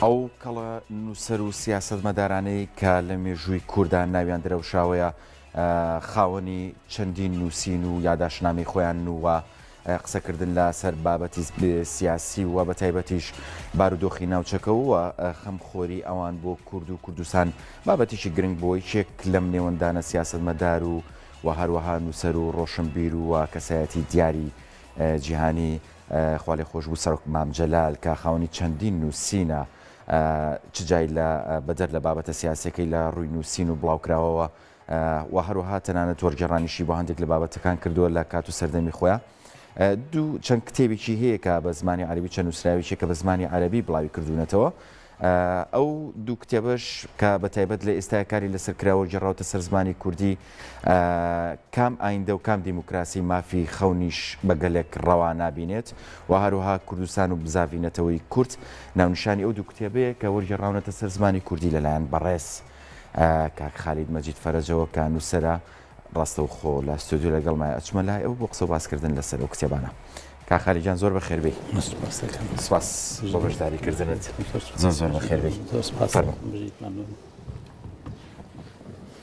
ئەو کەڵە نووسەر و سیاسەتمەدارانەی کە لە مێژووی کورددا ناویان درەوشاوەیە، خاوەنی چەندین نووسین و یاداشتنامەی خۆیانن و قسەکردن لە سەر بابەتی سیاسی و بە تایبەتیش بارودۆخی ناوچەکە و خەمخۆری ئەوان بۆ کورد و کوردستان بابەتێکی گرنگ بووە. یەکێک لەم نێوەندانە سیاسەتمەدار و و هەروەها نووسەر و ڕۆشنبیر و کەسایەتی دیاری جیهانی خوالێخۆشبوو سەرۆک مام جەلال کە خاوەنی چەندین نووسینە چ جای لە بەدەر لە بابەتە سیاسیەکەی لە ڕووی نووسین و بڵاوکراوەوە و هەروەها تەنانەت وەرگێڕانیشی بۆ هەندێک لە بابەتەکان کردووە لە کات و سەردەمی خۆیان دوو چەند کتێبێکی هەیە کە بە زمانی عەرەبی چەند نووسراوێکی کە بە زمانی عەرەبی بڵاوی کردوونەتەوە ئەو دوو کتێبەش کە بە تایبەت لە ئێستا کاری لەسەر کراوە گێڕاوتە سەر زمانی کوردی کام ئایندە و کام دیموکراسی مافی خەونیش بە گەلێک ڕەوا نابینێت و هەروەها کوردستان و بزاڤی نەتەوەی کورد ناونیشانی ئەو دوو کتێبەیە کە وەرگێڕاونەتە سەر زمانی کوردی لەلایەن بەڕێز کاک خالید مەجید فەرەجەوە کە نووسەرە ڕاستەوخۆ لە ستۆدیۆ لەگەڵمایە ئەچمە لای ئەو بۆ قسە و باسکردن لەسەر ئەو کتێبانە. کاک خالید گیان زۆر بەخێر بێی. سپاس دەکەم. سپاس بۆ بەشداری کردنت. زۆر زۆر بەخێر بێی. زۆر سپاس. فەرموو. بژیت مەمنون.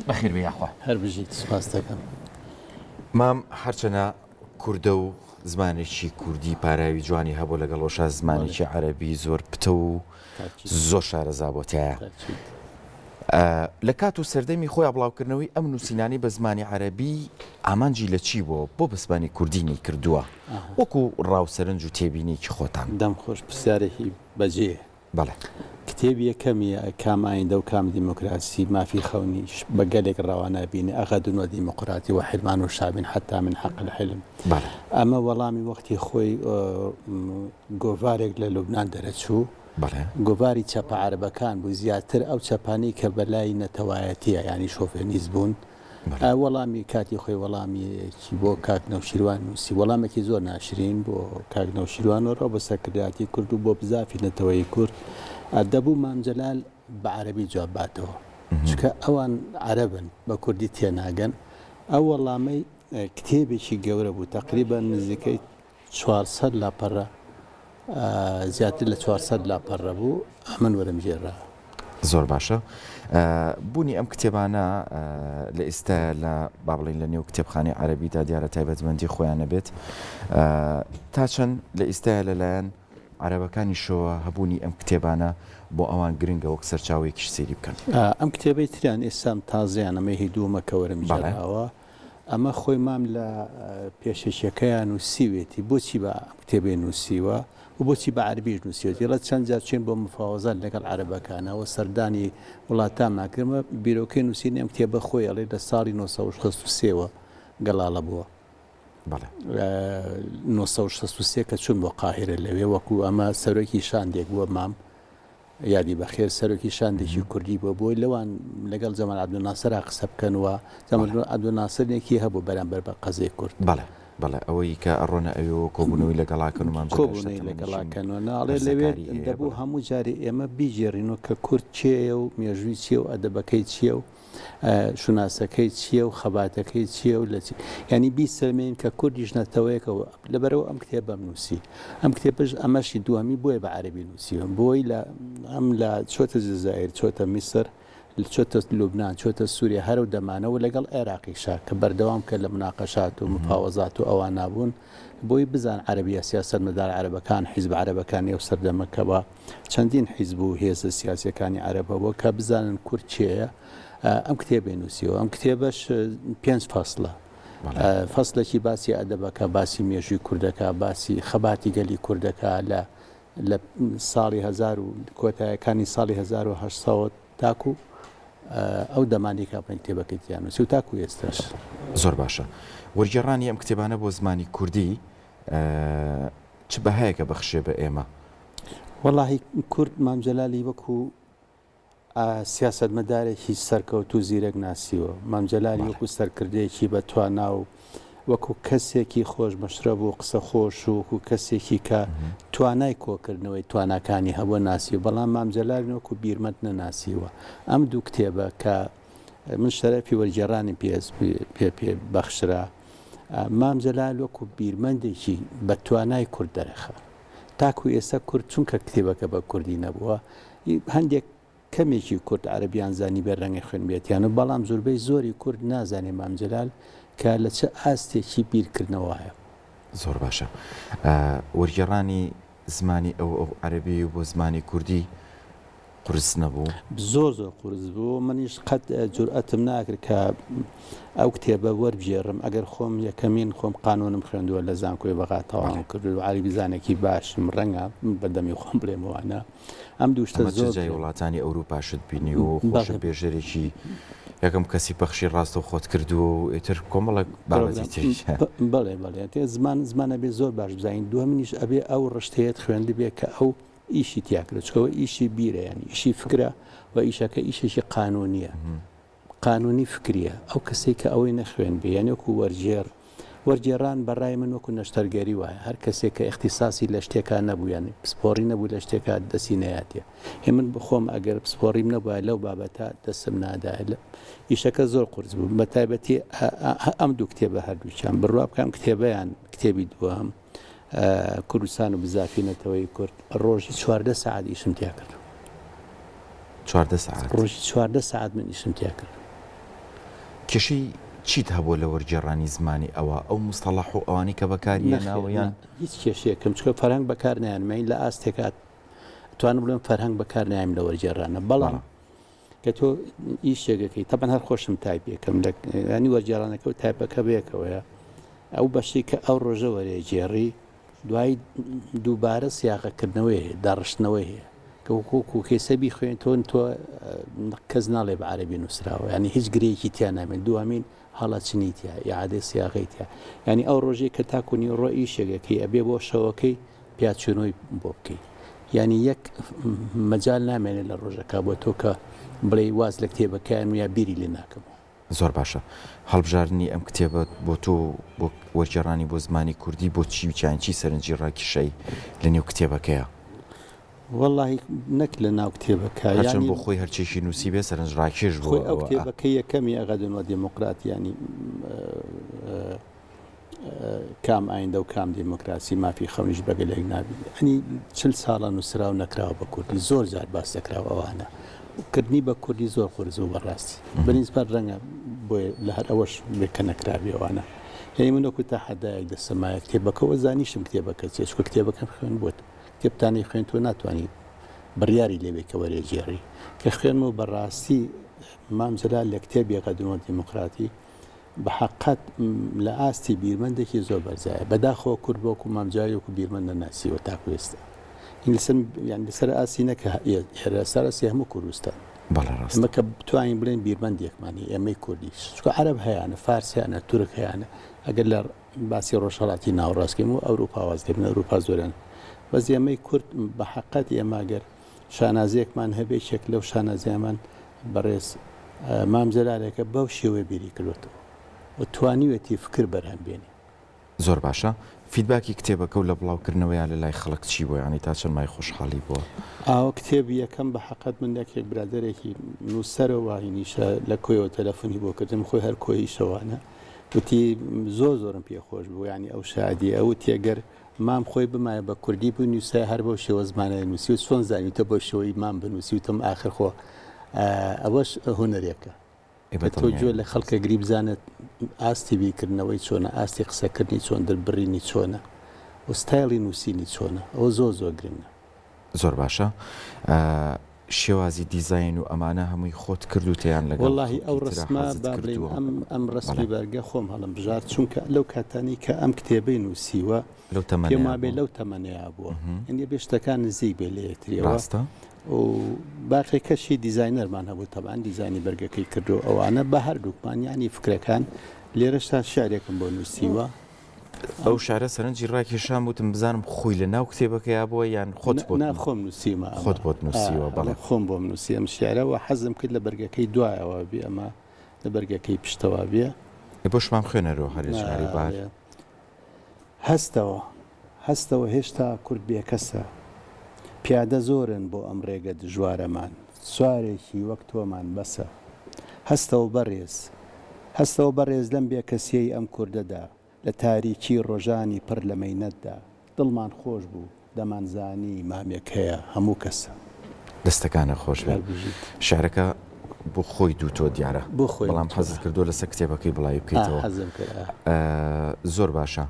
بەخێر بێی یاخوا. هەر بژیت سپاس دەکەم. مام هەرچەنە کوردە و زمانێکی کوردی پاراوی جوانی هەبوو لەگەڵ ئەوشا زمانێکی عەرەبی زۆر پتەو و زۆر شارەزا بۆ تایە. لە کات و سەردەمی خۆیا بڵاوکردنەوەی ئەم نووسینانەی بە زمانی عەرەبی ئامانجی لە چی بووە؟ بۆ بە زمانی کوردی نەیکردووە؟ وەکوو ڕا و سەرنج و تێبینییەکی خۆتان. دەم خۆش پرسیارێکی بەجێیە. بەڵێ. کتێبی یەکەمی کام ئایندە و کام دیموکراسی مافی خەونیش بە گەلێک ڕەوا نابینێ اغد و دیموقراتی و حرمان و شعب حتی من حق الحلم بەڵێ. ئەمە وەڵامی وەختی خۆی گۆڤارێک لە لوبنان دەرەچوو بەڵێ. گۆڤاری چەپە عەرەبەکان بوو زیاتر ئەو چەپانەی کە بەلای نەتەوایەتیە یانی شۆفێنیست بوون وەڵامی کاتی خۆی وەڵامێکی بۆ کاک نەوشیروان نووسی، وەڵامێکی زۆر ناشرین بۆ کاک نەوشیروان و بۆ سەرکردایەتی کورد و بۆ بزافی نەتەوەیی کورد. دەبوو مام جەلال بە عەرەبی جواب باتەوە، چونکە ئەوان عەرەبن بە کوردی تێناگەن. ئەو وەڵامەی کتێبێکی گەورە بوو، تەقریبەن نزیکەی 400 لاپەڕە زیاتر لە 400 لاپەڕە بوو ئەمن وەرم گێڕا. زۆر باشە بوونی ئەم کتێبانە لە ئێستا لە با بڵین لە نێو کتێبخانەی عەربیدا دیارە تایبەتمەندی خۆیان نەبێت تا چەند لە ئێستا لەلایەن عەرەبەکانیشەوە هەبوونی ئەم کتێبانە بۆ ئەوان گرنگە وەک سەرچاوەیەکیش سەیری بکەن. ئەم کتێبەی تریان ئێستام تازەیان ئەمە هی دووەمە کە وەرم گێڕاوە ئەمە خۆی مام لە پێشەکیەکەیا نووسیوێتی بۆچی بە ئەم کتێبەی نووسیوە و بۆچی بە عەربیش نووسیوێتی ئەڵێ چەند جار چوین بۆ مفاوەزات لەگەڵ عەرەبەکانا و سەردانی وڵاتانمان کرد ئەمە بیرۆکەی نووسینی ئەم کتێبە خۆی ئەڵێ لە ساڵی 963 وە گەڵاڵە بووە. بەڵێ. 963 کە چوون بۆ قاهیرە لەوێ وەکوو ئەمە سەرۆکی شاندێک بووە مام یادی بەخێر سەرۆکی شاندێکی کوردی بووە بۆی لەوان لەگەڵ جەمال عەبدولناسرا قسە بکەن و جەمال عەبدولناسرێکی هەبوو بەرامبەر بە قەزیەی کورد. بەڵێ بەڵێ ئەوەی کە ئەڕۆنە ئەوێ و کۆبوونەوەی لەگەڵاکەن و مام جەلال کۆبوونەوەی شتە تەمەنیشی لەگەڵاکەن و ناڵێ لەوێ هەرزەکاری هەیە دەبوو بەڵێ. هەموو جارێ ئێمە بیگێڕینەوە کە کورد کێیە و مێژووی چییە و ئەدەبەکەی چییە و شوناسەکەی چییە و خەباتەکەی چییە و لە چی یانی بیسەلمێنین کە کوردیش نەتەوەیەکە و لەبەرئەوە ئەم کتێبەم نووسی ئەم کتێبەش ئەمەشی دووەمی بۆیە بە عەرەبی نووسیوم بۆی لە ئەم لە چۆتە جەزائیر چۆتە میسر چۆتە لوبناان چۆتە سووریا هەرو دەمانەوە لەگەڵ عێراقیشا کە بەردەوام کە لە مناقەشات و مفاوەزات و ئەوانە بوون بۆی بزان عەرەبیە سیاسەتمەدار عەرەبەکان حیزب عەرەبەکانی ئەو سەردەمەکەوە چەندین حیزب و هێزە سیاسیەکانی عەرەب هەبووە کە بزانن کورد کێیە ئەم کتێبەی نووسیوە ئەم کتێبەش پێنج فەسڵە فەسلێکی باسی ئەدەبەکە باسی مێژووی کوردەکە باسی خەباتی گەلی کوردەکە لە لە ساڵی هزار و کۆتایەکانی ساڵی 1970 تاکو ئەو دەمانی کە بڵێن کتێبەکەی تیا نووسی و تاکو ئێستاش. زۆر باشە وەرگێڕانی ئەم کتێبانە بۆ زمانی کوردی چ بەهایەک ئەبەخشێ بە ئێمە؟ وەڵاهی کورد مام جەلالی وەکو سیاسەتمەدارێکی سەرکەوتوو زیرەک ناسیوە. مام جەلالی وەکو سەرکردەیەکی بە توانا و وەکو کەسێکی خۆش مەشرەب و قسە خۆش و وەکو کەسێکی کە توانای کۆکردنەوەی تواناکانی هەبووە ناسیوە، بەڵام مام جەلالی وەکو بیرمەند نەناسیوە. ئەم دوو کتێبە کە من شەرەفی وەرگێڕانیم پێ پێ بەخشرا، مام جەلال وەکو بیرمەندێکی بە توانای کورد دەرەخا. تاکو ئێستا کورد چونکە کتێبەکە بە کوردی نەبووە. هەندێک کەمێکی کورد عەرەبیان زانیبێ رەنگە خوێنبێتیان و بەڵام زوربەی زۆری کورد نازانێ مام جەلال کە لە چ ئاستێکی بیرکردنەوەایە. زۆر باشە. وەرگێڕانی زمانی ئەو ئەو عەرەبی و بۆ زمانی کوردی قورس نەبوو؟ زۆر زۆر قورس بوو منیش قەت جورئەتم ناکرد کە ئەو کتێبە وەربگێڕم ئەگەر خۆم یەکەمین خۆم قانونم خوێندووە لە زانکۆی بەغا تەواوم کرد و عەرەبیزانێکی باشم ڕەنگە بە دەمی خۆم بڵێم ئەوانە ئەم دوو شتە ئەمە چ زۆر جای وڵاتانی ئەوروپاشت بینیوە و خۆشت بەڵێ بێژەرێکی یەکەم کەسی پەخشی ڕاستەوخۆت کردووە و ئیتر کۆمەڵێک بابەتی پرۆگرام تریش هەیە. بەڵێ بەڵێ تێ زمان زمان ئەبێ زۆر باش بزانین دووەمینیش ئەبێ ئەو ڕشتەیەت خوێندبێ کە ئەو ئیشی تیا کرد چونکە ئەوە ئیشی بیرە یانی ئیشی فکرە و ئیشەکە ئیشێکی قانونیە قانونی فکریە ئەو کەسەی کە ئەوەی نەخوێندبێ یانی وەکو وەرگێڕ وەرگێڕان بە ڕای من وەکو نەشتەرگەری وایە هەر کەسێک کە ئیختیساسی لە شتێکا نەبوو یانی پسپۆڕی نەبوو لە شتێکا دەستی نەیاتێ هی من بخۆم ئەگەر پسپۆڕیم نەبوایە لەو بابەتە دەستم نادایە لە ئیشەکە زۆر قورس بوو بە تایبەتی ئەم دوو کتێبە هەردووکیان بڕوا بکەم کتێبیان کتێبی دووەم کوردستان و بزافی نەتەوەی کورد ڕۆژی 14 سەعات ئیشم تیا کرد. 14 سەعات؟ ڕۆژی 14 سەعات من ئیشم تیا کرد. کێشەی چیت هەبووە لە وەرگێڕانی زمانی ئەوە، ئەو موستەڵەح و ئەوانەی کە بەکاری هێناوە نەخێر یان؟ نا هیچ کێشەیەکم چونکە فەرهەنگ بەکار نایەنم یانی لە ئاستێکا ئەتوانم بڵێم فەرهەنگ بەکار نایەم لە وەرگێڕانە بەڵام بەڵێ. کە تۆ ئیشێک ئەکەی تەبعەن هەر خۆشم تایپ ئەکەم لە یانی وەرگێڕانەکە و تایپەکە بەیەکەوەیە ئەو بەشەی کە ئەو ڕۆژە وەرێگێڕی دوای دووبارە سیاغەکردنەوەی هەیە داڕشتنەوەی هەیە کە وەکو کەیسە بیخوێن تۆن تۆ کەس ناڵێ بە عەرەبی نووسراوە یانی هیچ گرێیەکی تیا نامێن دووەمین هەڵەچنی تیا ئیعادەی سیاغەی تیا یانی ئەو ڕۆژەی کە تاکو نیوەڕۆ ئیشێک ئەکەی ئەبێ بۆ شەوەکەی پیاچوونەوەی بۆ بکەی یانی یەک مەجال نامێنێ لە ڕۆژەکە بۆ تۆ کە بڵێی واز لە کتێبەکەیان و یا بیری لێ ناکەمەوە. زۆر باشە. هەڵبژاردنی ئەم کتێبەت بۆ تۆ و بۆ وەرگێڕانی بۆ زمانی کوردی بۆ چی یان چی سەرنجی ڕاکیشای لە نێو کتێبەکەیا؟ وەڵاهی نەک لە ناو کتێبەکە هەرچەند یانی. بۆ خۆی هەرچیەکی نووسیبێ سەرنجڕاکێش بووە خۆی ئەو ئەوە. کتێبەکە یەکەمی غد و دیموکرات یانی کام ئایندە و کام دیموکراسی مافی خەونیش بە گەلێک نابینێ ئەنی چل ساڵە نووسراو نەکراوە بە کوردی زۆر جار باس دەکراوە ئەوانە کردنی بە کوردی زۆر قورس بوو بەڕاستی بەنیسبەت ڕەنگە بۆیە لە هەر ئەوەش بێ کە نەکرابێ ئەوانە یعنی من وەکو تەحەدایەک دەسەمایە کتێبەکەوە زانیشم کتێبەکە چیە چونکە کتێبەکەم خوێن بۆت کتێبتانی خوێن تۆ ناتوانانی بڕیاری لێبێ کە وەرێگێڕی کە خوێنم و بەڕاستی مام جەلال لە کتێبی غەدرۆ دیموکراتی بە حەققەت لە ئاستی بیرمەندێکی زۆر بەرزایە. بەداخەوە کورد وەکوو مام جەلالی وەکوو بیرمەند نەناسیوە تاکوو ئێستا. یانی لەسەر یانی لەسەر ئاستی نەک ئێرە لەسەر ئاستی هەموو کوردستان. بەڵێ ڕاستە. ئێمە کە بتوانین بڵێین بیرمەندێکمان هەیە ئێمەی کوردیش. چونکە عەرەب هەیانە، فارس هەیانە، تورک هەیانە. ئەگەر لە باسی ڕۆژهەڵاتی ناوەڕاست کەین و ئەوروپا واز لێ بێنین ئەوروپا زۆریان. بەس ئێمەی کورد بە حەققەت ئێمە ئەگەر شانازیەکمان هەبێ یەکێک لەو شانازیانمان بەڕێز مام جەلالێکە بەو شێوەیە بیری کردۆتەوە و توانیوێتی فکر بەرهەم بێنێ. زۆر باشە feedback ی کتێبەکە و لە بڵاو کردنەوەیا لە لای خەڵک چی بووە یانی تا چەند مای خۆشحاڵی بووە؟ ئاوە کتێبی یەکەم بە حەقت من یەکێک برادەرێکی نووسەرە واهینیشە لە کۆیەوە تەلەفۆنی بۆ کردم خۆی هەر کۆییشەوانە وتی زۆر زۆرم پێ خۆش بوو یانی ئەو شادیە وتی گەر مام خۆی بمایە بە کوردی بنووسایە هەر بەو شێوە زمانەی نووسی و چۆن زانیوتە بەو شێوەی مام بنووسی وتم ئاخر خۆ ئەوەش هونەرێکە ئێ بە کە تۆ گوێ دڵنیاییم لە خەڵکە گری بزانێت ئاستی بیرکردنەوەی چۆنە ئاستی قسەکردنی چۆن دربڕینی چۆنە و ستایڵی نووسینی چۆنە ئەوە زۆر زۆر گرنگە. زۆر باشە شێوازی دیزاین و ئەمانە هەمووی خۆت کردوتە یان لەگەڵ وەڵاهی ئەو خەڵکی ترا ڕەسمە حەزت با بڵێین کردووە؟ ئەم ئەم بەڵێ. ڕەسمی بەرگە خۆم هەڵم بژارد چونکە لەو کاتانەی کە ئەم کتێبەی نووسیوە لەو پێم تەمەنەیا وابێ بووە؟ لەو تەمەنەیا بووە یانی ئەبێ شتەکان نزیک بێ لە یەکتریەوە ڕاستە. و باقیەکەشی دیزاینەرمان هەبوو تەبعەن دیزاینی بەرگەکەی کردو ئەوانە بە هەردووکمان یانی فکرەکان لێرەشتا شیعرێکم بۆ نووسیوە. ئەو شعرە سەرنجی ڕاکێشام وتم بزانم خۆی لە ناو کتێبەکەیا بووە یان خۆت بۆت نا خۆم نووسیومە ئەمە. خۆت بۆت نووسیوە بەڵێ. خۆم بۆم نووسی ئەم شعرە و حەزم کرد لە بەرگەکەی دوایەوە بێ ئەمە لە بەرگەکەی پشتەوە بێ. ئێ بۆشمان بخوێنەرەوە هەر جاری بار. هەستەوە هەستەوە هێشتا کورد بێکەسە پیادە زۆرن بۆ ئەم ڕێگە دژوارەمان سوارێکی وەک تۆمان بەسە هەستەوە بەڕێز هەستەوە بەڕێز لەم بێکەسیەی ئەم کوردەدا لە تاریکی ڕۆژانی پڕ لە مەینەتدا دڵمان خۆش بوو دەمانزانی مامێک هەیە هەموو کەسە. دەستەکانت خۆش بێت. هەر بژیت. شعرەکە بۆ خۆی دووتۆ دیارە. بۆ خۆی بەڵام دووتۆ. حەزت کردووە لەسەر کتێبەکەی بڵاوی ئا بکەیتەوە. حەزم کرد ئا. زۆر باشە.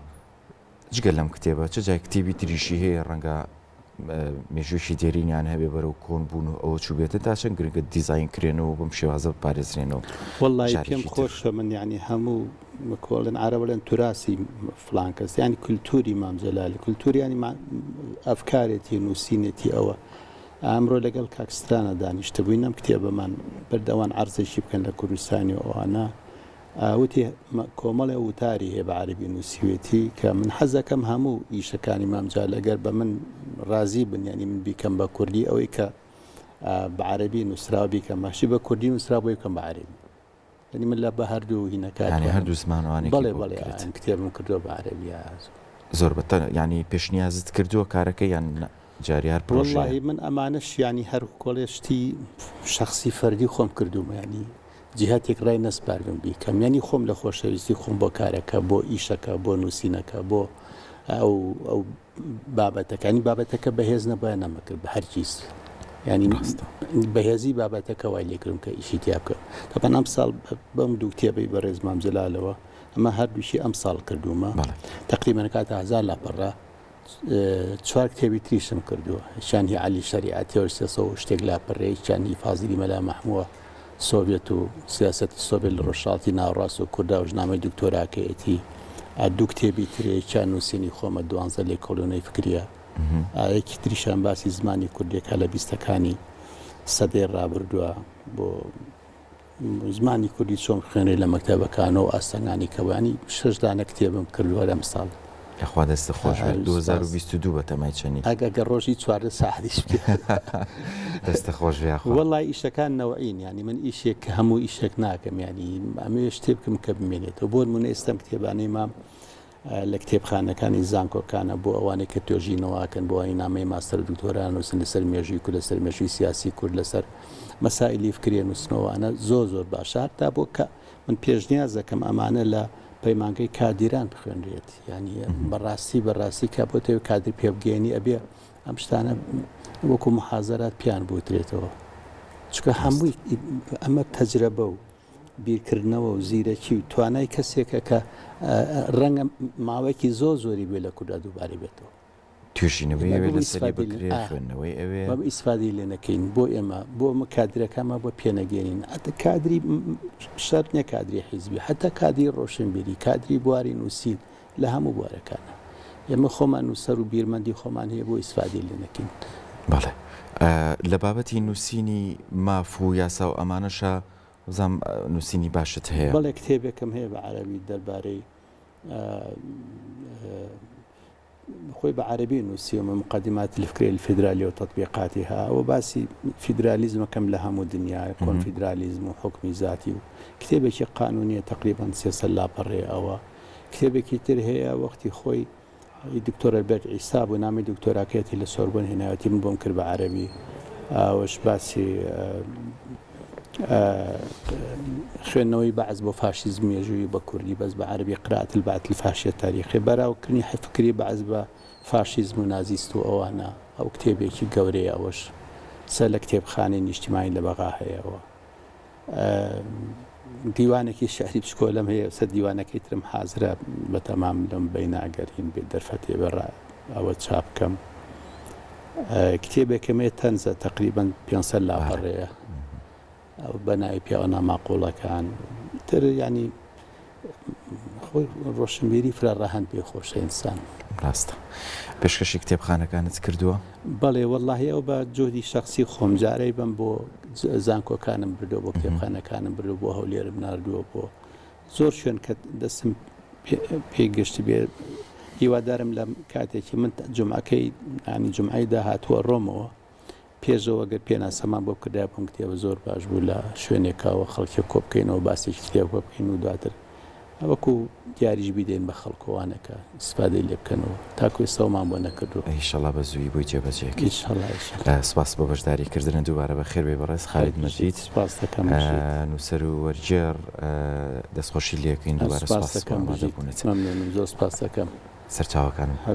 جگە لەم کتێبە چ جای کتێبی تریشی هەیە ڕەنگە مێژوویەکی دێرینیان هەبێ بەرەو کۆن بوون و ئەوە چووبێتن تا چەند گرنگە دیزاین کرێنەوە و بەم شێوازە بپارێزرێنەوە وەڵڵاهی پێم جارێکی تر. خۆشە من یانی هەموو کۆڵێن عەرەب ئەڵێن توراسی فڵان کەس یانی کولتوری مام جەلال کولتور یانی ئەفکارێتی نووسینێتی ئەوە ئەمرۆ لەگەڵ کاک سترانە دانیشتبووین ئەم کتێبەمان برد ئەوان عەرزێکی بکەن لە کوردستانی و ئەوانە وتی کۆمەڵێ وتاری هەیە بە عەرەبی نووسیوێتی کە من حەزەکەم هەموو ئیشەکانی مام جەلال ئەگەر بە من ڕازی بن یانی من بیکەم بە کوردی ئەوەی کە بە عەرەبی نووسراوە بیکەم باشی بە کوردی نووسرا بۆی بکەم بە عەرەبی یعنی من لە بە هەردوو هینەکە یعنی هەردوو زمانوانێکی بەڵێ بۆ بەڵێ بکرێت. ئەم کتێبم کردووە بە عەرەبی زۆر بە یعنی پێشنیازت کردووە کارەکە یان جاری هەر پرۆژەیە؟ وەڵڵاهی من ئەمانەش یعنی هەر کۆڵێ شتی شەخسی فەردی خۆم کردوومە یعنی جیهەتێک ڕای نەسپاردوم بیکەم یانی خۆم لە خۆشەویستی خۆم بۆ کارەکە بۆ ئیشەکە بۆ نووسینەکە بۆ ئەو ئەو بابەتەکانی بابەتەکە بەهێز نەبایە نەمەکرد بە هەرگیز ینی بەهێزی بابەتەکە وای لێکردم کە ئیشی تیا بکەم تەبەن ئەم ساڵ بەم دوو کتێبەی بەڕێز مام جەلالەوە ئەمە هەردووشی ئەم ساڵ کردوومە تقریبا کاتە هزار لاپەڕە چوار کتێبی تریشم کردووە، یەکیان هی عەلی شەریعەتیە و 300 و شتێک لاپەڕەیە، یەکیان هی فازیلی مەلا مەحمووە، سۆڤێت و سیاسەتی سۆڤێت لە ڕۆژهەڵاتی ناوەڕاست و کوردا و ژنامەی دکتۆراکەیەتی. دوو کتێبی ترە، یەکیان نووسینی خۆمە، دوانزە لێکۆڵینەوەی فکرییە. یەکی تریشیان باسی زمانی کوردییەکە لە بیستەکانی سەدەی ڕابردووە بۆ زمانی کوردی چۆن بخوێنرێت لە مەکتەبەکان و ئاستەنگانی کە ینی شەش دانە کتێبم کردووە لەم ساڵ. یاخوا دەستت خۆش بێت 2022 بەتەمای چەنی؟ ئەگە گەر ڕۆژی 14 ساعتیش بکەی. دەستت خۆش بێ یاخوا. وەڵای ئیشەکان نەوعین یانی من ئیشێک کە هەموو ئیشێک ناکەم یانی ئەمەوێ شتێ بکەم کە بمێنێتەوە بۆ نموونە ئێستا ئەم کتێبانەی مام لە کتێبخانەکانی زانکۆکانە بۆ ئەوانەی کە توێژینەوە ئەکەن بۆ ئەوانەی نامەی ماستەر و دکتۆرا ئەنووسن لەسەر مێژووی کورد لەسەر مێژووی سیاسی کورد لەسەر مەسائیلی فکری ئەنووسنەوە ئەوانە زۆر زۆر باشە هەتا بۆ کە من پێشنیاز دەکەم ئەمانە لە پەیمانگەی کادیران بخوێنرێت یعنی بەڕاستی بەڕاستی کە بۆ تەوێ کادر پێبگەێنی ئەبێ ئەم شتانە وەکو محازەرات پیان بوترێتەوە چونکە هەمووی ئەمە تەجرەبە و بیرکردنەوە و زیرەکی و توانای کەسێکە کە ڕەنگە ماوەیەکی زۆر زۆری بوێ لە کوردا دووبارەی بێتەوە. توێژینەوەی ئەوێ لەسەری بکرێ، خوێندنەوەی ئەوێ. با ئیسفادەی لێ نەکەین بۆ ئێمە بۆ ئەمە کادرەکانمان بۆ پێنەگەێنین حەتە کادری شەرت نیە کادری حیزبی حەتە کادری ڕۆشنبیری کادری بواری نووسین لە هەموو بوارەکانە ئێمە خۆمان نووسەر و بیرمەندی خۆمان هەیە بۆ ئیسفادەی لێ نەکەین. بەڵێ لە بابەتی نووسینی ماف و یاسا و ئەمانەشا وەبزانم نووسینی باشت هەیە. بەڵێ کتێبێکم هەیە بە عەرەبی دەربارەی خۆی بە عەرەبی نووسیومە، مقدمات الفکرە الفیدرالیە و تطبیقاتها، ئەوە باسی فیدرالیزمەکەم لە هەموو دنیا، کۆنفیدرالیزم و حوکمی زاتی و کتێبێکی قانونیە تەقریبەن 300 لاپەڕەیە ئەوە. کتێبێکی تر هەیە وەختی خۆی ی دکتۆر ئەلبێرت عیسا بوو نامی دکتۆراکەیەتی لە سۆربۆن هێناوێتی من بۆم کرد بە عەرەبی ئەوەش باسی خوێندنەوەی بەعس بۆ فاشیزم مێژووی بە کوردی بەس بە عەرەبی قرائة البعث الفاشیە التاریخیە بەراوکردنی فکری بەعس بە فاشیزم و نازیست و ئەوانە ئەو کتێبێکی گەورەیە ئەوەش سەر لە کتێبخانەی نیشتیمانی لە بەغا هەیە ئەوە دیوانێکی شعری بچکۆلەم هەیە سەر دیوانەکەی ترم حازرە بەتەمام لەم بەینە ئەگەر هین بێ دەرفەتێ بێ ئەوە چاپ بکەم کتێبێکم هەیە تەنزە تقریبا 500 لاپەڕەیە ئەو بە ناوی پیاوە ناماقوڵەکان تر ینی خۆی ڕۆشنبیری فرە ڕەهەند پێ خۆشە ئینسان. ڕاستە. پێشکەشی کتێبخانەکانت کردووە؟ بەڵێ وەڵاهی ئەو بە جوهدی شەخسی خۆم جارەی بەم بۆ زانکۆکانم بردووە بۆ کتێبخانەکانم بردووە بۆ هەولێرم ناردووە بۆ زۆر شوێن کە دەستم پێی گەشتبێ هیوادارم لە کاتێکی من جومعەکەی ینی جومعەی داهاتووە ڕۆمەوە پێشەوە گەر پێناسەمان بۆ بکردایە بۆ ئەم کتێبە زۆر باش بوو لە شوێنێکەوە خەڵکێک کۆ بکەینەوە باسێکی کتێبەکە بکەین و دواتر وەکو دیاریش بیدەین بە خەڵک و ئەوانە کە ئیسفادەی لێ بکەن و تاکو ئێستا ئەومان بۆ نەکردووە. ئیشەڵا بە زوویی بۆی جێبەجێ کەین. ئیشەڵا ئیشەڵا. سپاس بۆ بەشداری کردنت دووبارە بەخێر بێی بەڕێز خالید مەجید سپاس دەکەم بژیت. نووسەر و وەرگێڕ دەستخۆشی لێکەین دووبارە سپاس سپاس بۆ دەکەم بژیت ئامادەبوونت. مەمنونم زۆر سپاس دەکەم. سەرچاوەکانم. هەر.